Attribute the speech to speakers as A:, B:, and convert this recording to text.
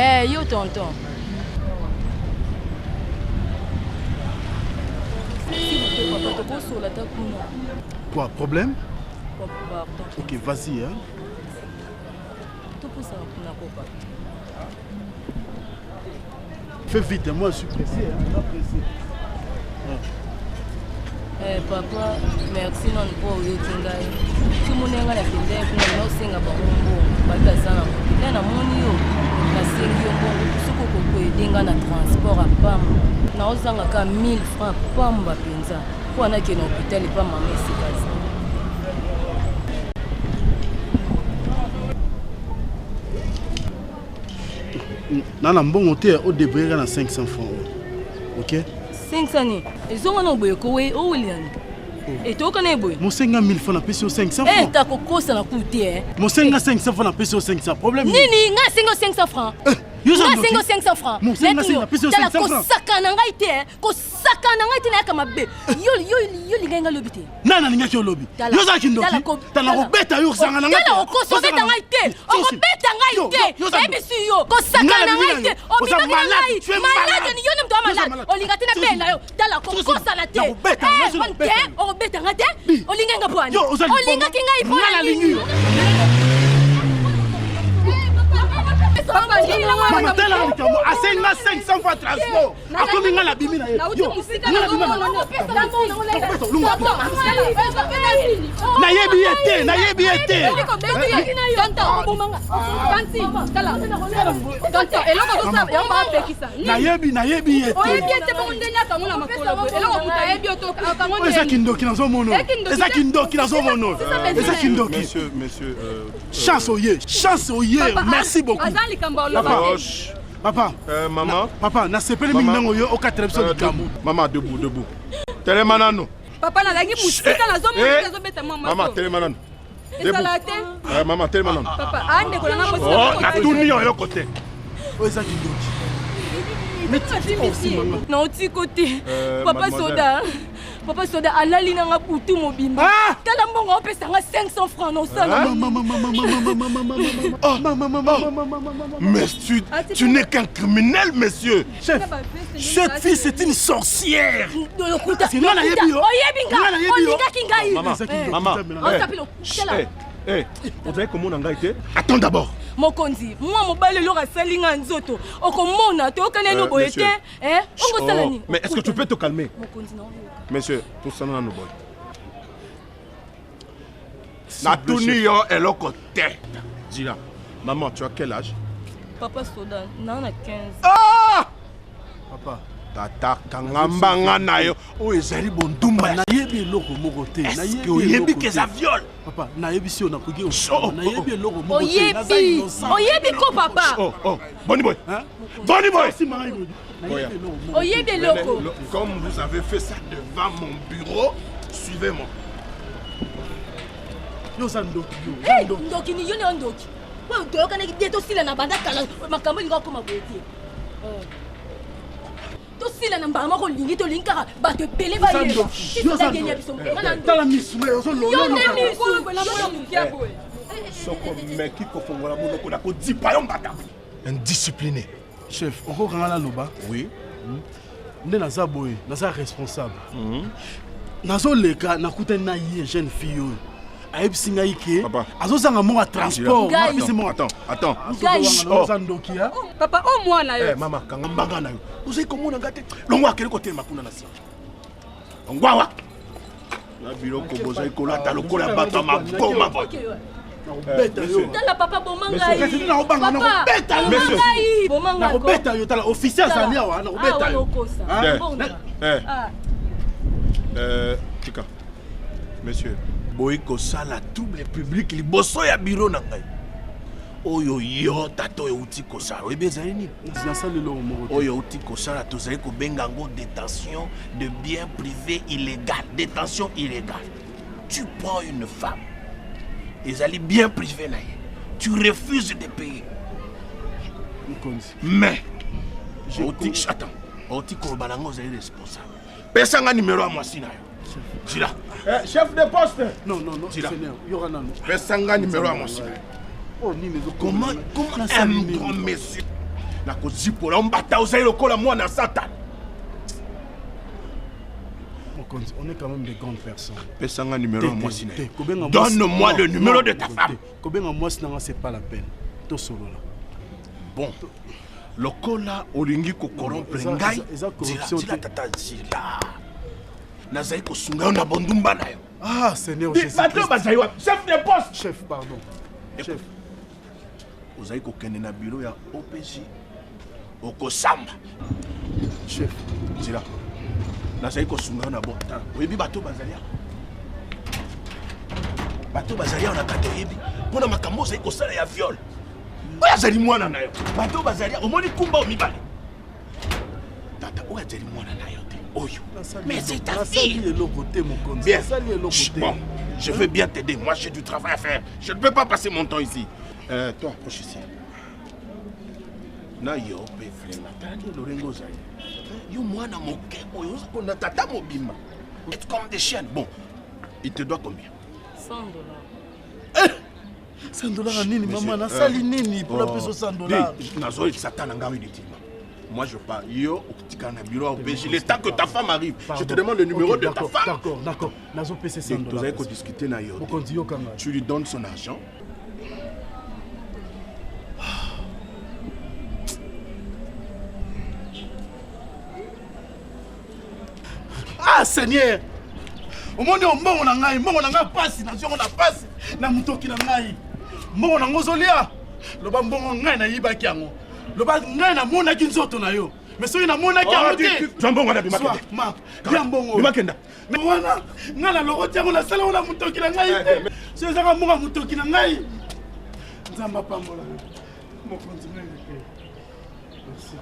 A: Eh, yo tonton. S'il vous plaît, papa, tokosola ata kuna.
B: Quoi, problème?
A: Pardon.
B: Ok, vas-y, hein.
A: Topusana kuna ko papa.
B: Fais vite, moi je suis pressé, hein. On est pressé. Ouais.
A: Eh, papa merci nanu mpo oyoki ngai tumoni ngai nakendaki kuna naosenga bango mbongo babi aza na moto nde namoni yo nasengi yo mbongo soki okokoede ngai na transport ya pamba naozanga ka 1000 franc pamba mpenza mpo anakende na hôpital epa mama esika aza.
B: Na mbongo te odébrouille na 500 francs ok.
A: 500 nini ezonga na boye ko oweli nani etoyoka na boye.
B: Mosenga 1000 francs, napesi yo 500 francs.
A: Ta kokosa na ku te.
B: Mosenga 500 francs, napesi yo 500, problème
A: nini? Ngai asengi yo 500 francs? Ngai asengi yo 500 francs? Tala, kosaka na ngai te, kosaka na ngai te, nayaka mabe. Yo lingai ngai lobi te.
B: Nani alingaki olobi? Yo ozalaki ndoki. Tala, kobeta yo, ozanga na ngai.
A: Tala, okosa, obeta ngai te, okobeta ngai te, nayebisi yo, kosaka na ngai te. Obimaki na ngai malade, yo nde moto ya malade, olinga te nabela yo. Tala, kokosana te te, okobeta ngai te. Olingai ngai mpo ani? Olingaki ngai mpo na nini?
B: Mama, tala likambo, asenga 500 fois transport, akomi nga nabimi na ye. Nayebi ye te, nayebi ye te. Nayebi, nayebi ye te. Eza kindoki nazomona, eza kindoki nazomona, eza kindoki. Chance oye, chance oye, merci beaucoup papa. Papa,
C: maman,
B: papa, nasepeli mingi ndenge oyo okatela biso likambo.
C: Mama, debout, debout, telema nano.
D: Papa, nalaki mosika, nazomona azobeta mwa.
C: Mama, telema nano.
D: Ezala te.
C: Mama, telema nano.
D: Papa, andeko nanga mosika.
C: Natuni yo eloko te.
B: Oyo eza kindoki.
A: Naotiko te, papa soda. Papa soda alali nanga butu mobimba. Tala mbongo opesanga, 500 francs, nosala.
C: Mais tu n'es qu'un criminel, monsieur.
B: Chef, cette fille, c'est une sorcière.
A: Oyebi nga, olingaki ngai.
C: Mama, ozali komona ngai te. Attends d'abord.
A: Mokonzi, mwa mobali eloko asali nga nzoto, okomona toyokani eno boye te. Ongosala nini?
C: Mais est-ce que tu peux te calmer? Monsieur, tosala nano boye. Natuni yo eloko te. Dila, maman, tu as quel âge?
A: Papa soda, naa na 15.
C: Ah!
B: Papa.
C: Tata, kanga mbanga na yo, oyo ezali bondumba.
B: Nayebi eloko moko te.
C: Est-ce oyebi ke eza viol?
B: Papa, nayebisi yo, nakoki, nayebi eloko moko te.
A: Oyebi, oyebi ko papa.
C: Oh oh, boni boy, boni boy.
A: Oyebi eloko.
C: Comme vous avez fait ça devant mon bureau, suivez-moi.
B: Yo oza ndoki,
A: yo. Ndoki ni yo nde ndoki. Oyo toyokanaki bien, tosila na banda kala, makambo elingi akoma boye te. Tosila na mbala moko, olingi tolingi kaka bato ebele bayeba biso.
B: Tala misu,
A: yo nde misu.
C: Soko meki kofongola monoko, nakodipa yo mbata, indiscipliné.
B: Chef, okokanga naloba?
C: Oui.
B: Nde naza boye, naza responsable. Nazoleka, nakutani na ye, jeune fille oyo ayebisi ngai ke azozanga moko ya transport.
C: Attends, attends.
B: Oza ndoki.
D: Papa, o mwana yo.
C: Mama, kanga mbanga na yo. Ozali komona nga te. Longo, akende kotelema kuna na nsima. Longwawa na biloko bozali kolata lokola ya bato ya maboma.
B: Nakobeta yo.
A: Tala papa, boma ngai.
B: Nakobeta yo, nakobeta yo. Tala, officier azali awa, nakobeta yo.
C: Tika, monsieur, boyi kosala trouble public liboso ya biro na ngai. Oyo yo tata oyo outi kosala, oyebi ezali nini?
B: Nasali eloko moko te.
C: Oyo outi kosala, tozali kobenga yango détention de bien privé illégal, détention illégale. Tu prends une femme, ezali bien privé na ye, tu refuses de payer.
B: Mokonzi.
C: Mais outi, attends, outi koloba nango, ozali responsable. Pesanga numéro ya mwasi na yo. Jila, chef de poste.
B: Non, non, non, seigneur, yoka nano.
C: Pesanga numéro ya mwasi na yo.
B: Oh, nini?
C: Comment, comment un grand monsieur Nakozipola mbata ozali lokola mwana Satan.
B: Mokonzi, on est quand même des grandes personnes.
C: Pesa nga numéro ya mwasi na
B: ye.
C: Donne-moi le numéro de ta femme.
B: Kobenga mwasi na nga c'est pas la peine. Tosolola.
C: Bon. Lokola olingi ko corrompre ngai, zila tata zila. Nazali kosunga yo na bondumba na yo.
B: Ah Seigneur Jésus.
C: Bato bazali wapi? Chef de poste.
B: Chef, pardon. Chef.
C: Ozali kokende na bureau ya OPJ okosamba.
B: Chef.
C: Zila. Nazali kosunga yo na bota. Oyebi bato bazali awa? Bato bazali awa na kati oyebi mpo na makambo ozali kosala ya viol. Oyo azali mwana na yo. Bato bazali omoni kumba mibale. Tata oyo azali mwana na yo te. Oyo. Mais c'est ta fille.
B: Bien.
C: Bon, je vais bien t'aider. Moi, j'ai du travail à faire. Je ne peux pas passer mon temps ici. Toi, approche ici. Na yo pe vraiment tala nde lolenge ozali yo mwana moke oyo oza kona tata mobimba êtes comme des chiennes. Bon, il te doit combien?
A: 100 dollars.
B: 100 dollars nini mama? Nasali nini mpona peso 100 dollars?
C: Nazoyebisa ta na ngai inutilement. Moi je pars. Yo okotikala na bureau ya OPJ le temps que ta femme arrive.
B: Pardon.
C: Je te demande le numéro
B: okay,
C: de ta femme.
B: D'accord, d'accord. Nazopesa 100 dollars.
C: Tozali kodiscute na yo.
B: Mokonzi, yokanga.
C: Tu lui donnes son argent.
B: Ah Seigneur, omoni oyo mbongo na ngai, mbongo na ngai pasi, nazwi yango na pasi na motoki na ngai. Mbongo nango ozolia, loba mbongo ngai nayibaki yango, loba ngai namonaki nzoto na yo, mais soki namonaki yango te.
C: Zwa mbongo na bima.
B: Zwa, ma lia mbongo.
C: Bima kenda.
B: Mais wana ngai nalokoti yango, nasala yango na motoki na ngai te. Soki ezaka mbongo ya motoki na ngai, Nzambe apambola mokonzi ngai te. Merci.